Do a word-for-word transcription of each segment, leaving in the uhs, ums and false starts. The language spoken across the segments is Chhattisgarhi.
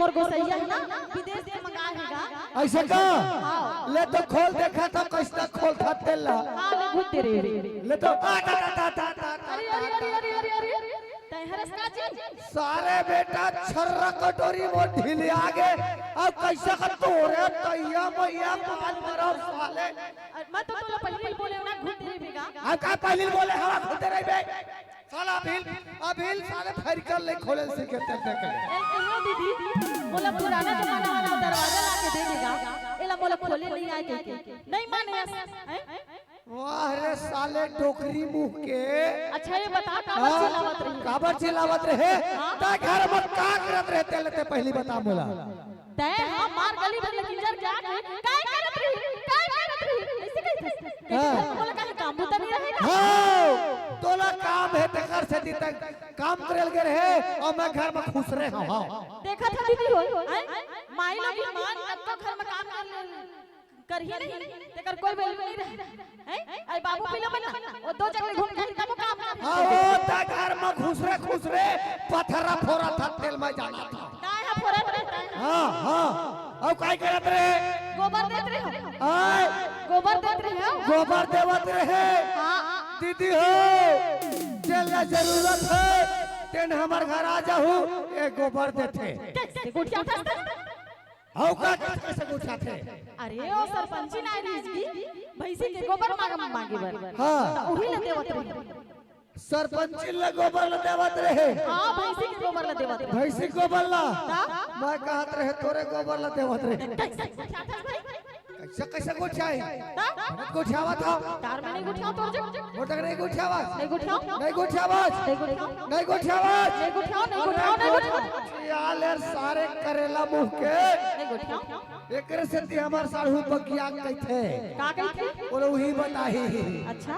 मोर गोसैया हे ना, विदेश से मंगाए हे गा। अइसे का? हाँ। ले तो खोल देखा था, कइसना खोलथा तेला। हाँ, ले घुट दे रे। ले तो आ, ता, ता, ता, ता, ता, ता, अरे, अरे, ता, अरे, ता। अरे, अरे, अरे, अरे। तैं हरस का जी? सारे बेटा छर्रा कटोरी वो ढीले आगे। अब कइसा का तोरे तैया मैया माल मरो साले। अरे, मैं तो तोला पहले ही बोले ना, घुट दे रे बेगा। अब का पहले ही बोले, हवा घुट दे रे बे। साला अभिल, अभिल साले फेरिकल ले खोले सीखे तब तक। ए, कहियो दीदी, मोला पुराना जमाना वाला दरवाजा ला के दे देगा। एला मोला खोले नहीं आए के, के। नहीं माने अस-, हैं? वाह रे साले डोकरी मुंह के। अच्छा, ये बता, काबर हाँ? चिल्लावत रही? काबर चिल्लावत रहे? हाँ? तैं घर में का करत रहे, तेला तैं पहली बता मोला। तैं हा मार गली भर ले किंजर के आके, "काय करत रही? काय करत रही?" अइसे कहिथे। हाँ। कहिथे, "मोला काहे काम बूता नहीं रहेगा?" हाँ, तोला काम हे, तेकर सेती तैं काम करे ल गे रहे अउ मैं घर में खुसरे हंव। देखत हस दीदी हो, हैं? माई लोग ईमान कतको घर में काम कर ले, करही नहीं, तेकर कोई value नहीं रहे। हैं? अरे बाबू पीलो बन ना, वो दो जगह घूम के तब वो काम करथे। हाँ, वो तैं घर में खुसरे खुसरे पथरा फोरथा तेल में जाना था। काय हा फोरत रहे? हाँ, हाँ। अउ काय करत रहे? गोबर देत रहे हो। आय। गोबर देत रहे हो। गोबर देवत रहे। हाँ। दीदी हो, जेला जरूरत हे, तेन हमर घर आ जाहू, ए गोबर देथे। कैसे गोठियाथस? अउ का कइसे गोठियाथे? अरे, ओ सरपंची ना रहिस कि भैंसी के गोबर मांग-, मांगे बर। हाँ। त उही ला देवत रहे। सरपंची ला गोबर ला देवत रहे। हाँ, भैंसी के गोबर ला देवत रहे। भैंसी गोबर ला? ता? मैं कहत रहे तोरे गोबर ला देवत रहे। कैसे गोठियाथस भाई? कइसे, कइसे गोठियाही? ता? गोठियावत हंव। तार में नहीं गोठियावंव तोर जग। मोटक नहीं गोठियावस। नहीं गोठियावंव। नहीं गोठियावस। नहीं गोठियावंव। नहीं गोठियावस। नहीं गोठियावंव, नहीं गोठियावंव, नहीं गोठियावंव। यार, यार, सारे करेला मुंह के। नहीं गोठियावंव। एकरे सेती हमर साढ़ू बगिया कहिथे। का कहिथे? बोलो, उही बताही। अच्छा।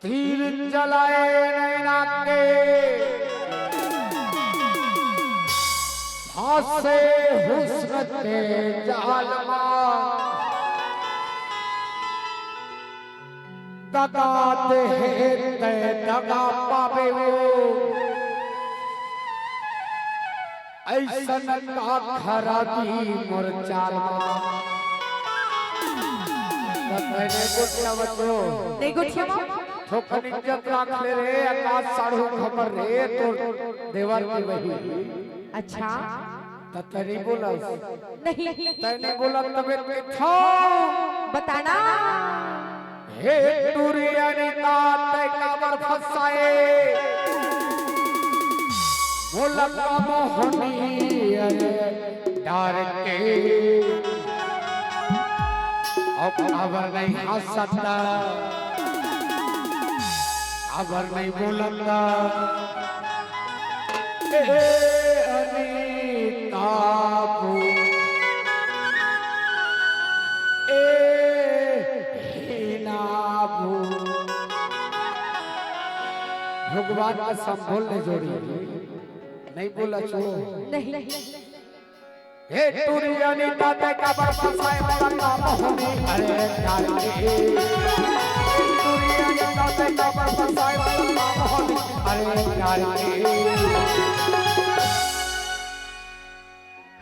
तीर चलाए नैना के, फांसे हुस्न के जाल मा। दगा दे हे तैं दगा पाबे वो, अइसन का खराबी मोर चाल मा। त तैं नहीं गोठियावस हो। नहीं गोठियावंव। थोकन इज्जत राख ले रे, अकास साढ़ू खबर रे, तोर देवर के बहिनी। अच्छा। त तैं नहीं बोलस। नहीं। तैं नहीं बोलस तभे कहिथंव। बता ना। हे टूरी अनिता, तैं काबर फंसाए? मोला का मोहनी अरे डार के। अउ काबर नहीं हंसत, काबर नहीं बोलत। ए अनिता बो, ए हीना बो। भगवान का संभल ने जोड़ी। नहीं बोलस हो। नहीं। हे टूरी अनिता, तैं काबर फंसाए मोला का मोहनी अरे डार के। टूरी अनिता, तैं काबर फंसाए मोला का मोहनी अरे डार के।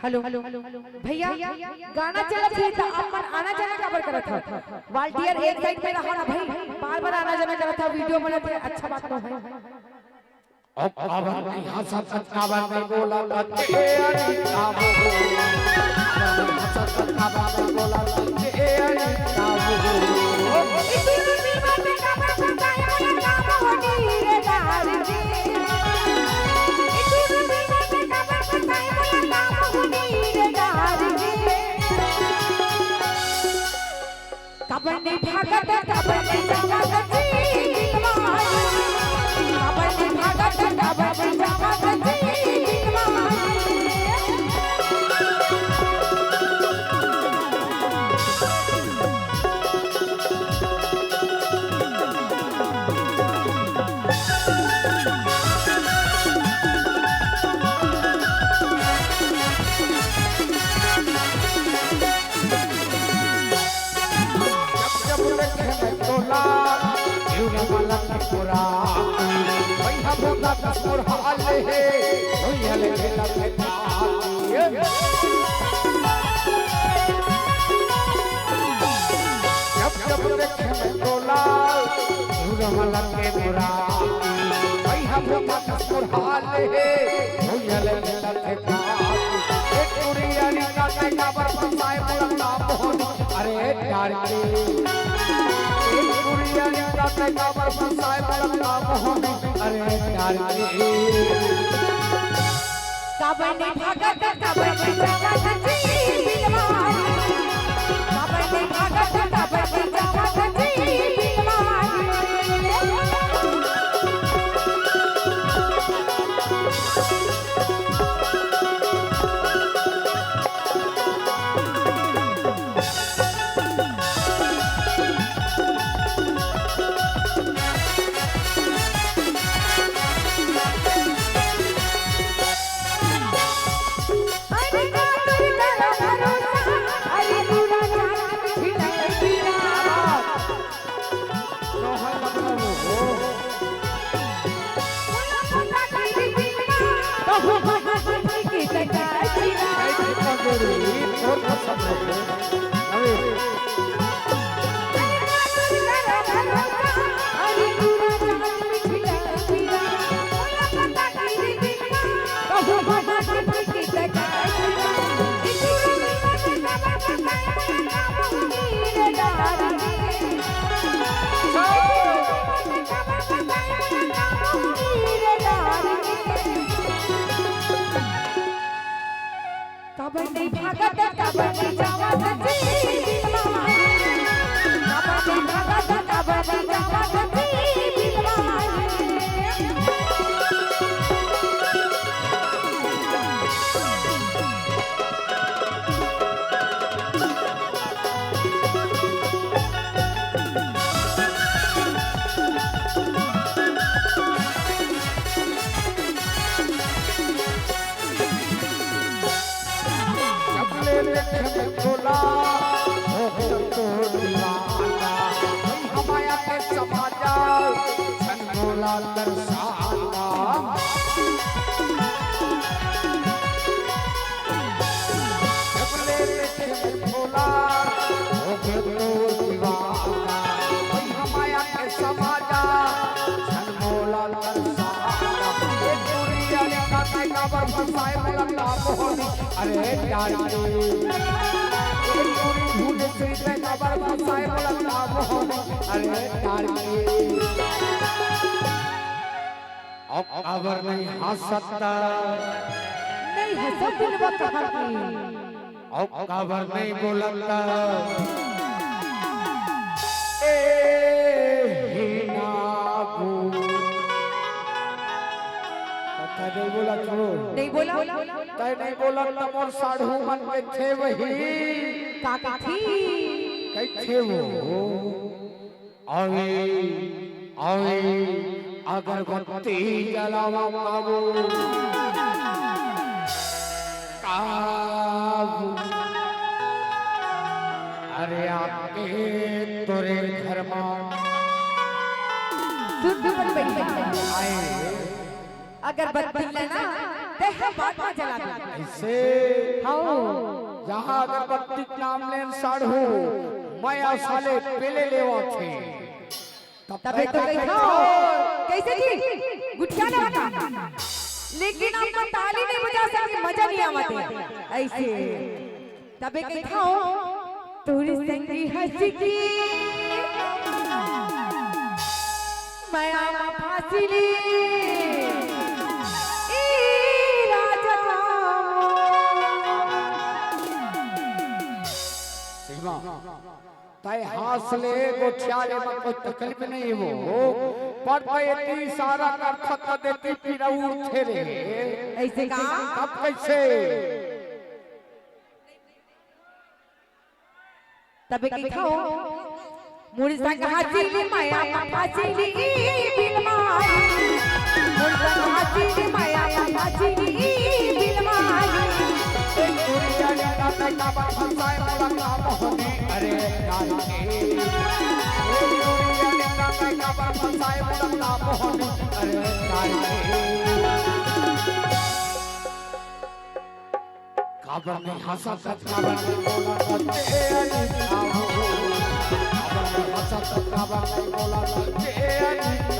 हेलो, भैया, गाना चलत हे त आप मन आना जाना काबर करत हव? Volunteer एक side में रहो ना भाई, बार बार आना जाना करत हव, video बनत हे, अच्छा बात नोहे। अब काबर नहीं हंसत, काबर नहीं बोलत, ए अनिता बो। काबर नहीं हंसत, काबर नहीं बोलत, ए अनिता बो। काबर नहीं भागत, काबर नहीं जावत जी दिनवा। काबर नहीं भागत, काबर नहीं जावत जी दिनवा। जब जब देखे मैं तोला, जीव में मलक पूरा। भैया भोगा कसूर हाल हे, भैया ले खेला खेला। के मुरारी। भई हम भूखा कस मुरहाल हे, भुइयां ले मिलत हे पाती। एक टुरी अनिता के काबर फंसाए मुरता मोहनी, अरे डार के। एक टुरी अनिता के काबर फंसाए मुरता मोहनी, अरे डार के। काबर नहीं भागत, काबर नहीं जावत जी बिलवारी। काबर नहीं भागत, काबर नहीं जावत जी बिलवारी। काबर नहीं भागत, काबर नहीं जावत जी बिलवारी। काबर नहीं भागत, काबर नहीं जावत जी बिलवारी। जब ले देखे में तोला, हो गया तो दीवाना। भाई हमाया के समाजा, छन मोला तरसाना। जब ले देखे में तोला, हो गया तो दीवाना। भाई हमाया के समाजा, छन मोला तरसाना। ए टुरी अनिता के काबर फंसाए मुरता मोहनी, अरे डार के। ए टुरी भुवनेश्वरी के काबर फंसाए मुरता मोहनी, अरे डार के। अब काबर नहीं हंसत? नहीं हंसत बिलवा कहाँ की? अउ काबर नहीं बोलत? ए हिना गो। तै नहीं बोलत हो। नहीं बोला। तै नहीं बोलत त मोर साढ़ू मन कथे वही। का कथे? कथे वो। अवे, अवे, अगरबत्ती जलावा बाबू। काबू। अरे आके तोरे घर मा। शुद्ध बन गई। आए। अगरबत्ती लेना, तेह बात में जला दे। ऐसे? हाँ। जहाँ अगरबत्ती के नाम लेन साढ़ू, मैं साले पेले लेवा थे। तबे तो कही था। कैसे जी? गुटिया लेवा था। लेकिन आपको ताली नहीं बजा सके, मजा नहीं आवा थे। ऐसे। तबे कही था। तोरी संगी हंस की। मैं आमा फांसी ली। ई राजा। सीमा। तै हांस ले, गोठिया ले, म कोई तकलीफ नहीं हो। पर तै एती इशारा करथस त देती पीरा उठथे रे। ऐसे का? तब कैसे? तबे कही था, मोर संग हंसी ली, माया मा फांसी ली, ई बिलवारी। मोर संग हंसी ली, माया मा फांसी ली, ई बिलवारी। ए टुरी अनिता के काबर फंसाए मुरता मोहनी, अरे डार के। ए टुरी अनिता के काबर फंसाए मुरता मोहनी, अरे डार के। काबर नहीं हंसत, काबर नहीं बोलत, ए अनिता हो। काबर नहीं हंसत, काबर नहीं बोलत, ए अनिता।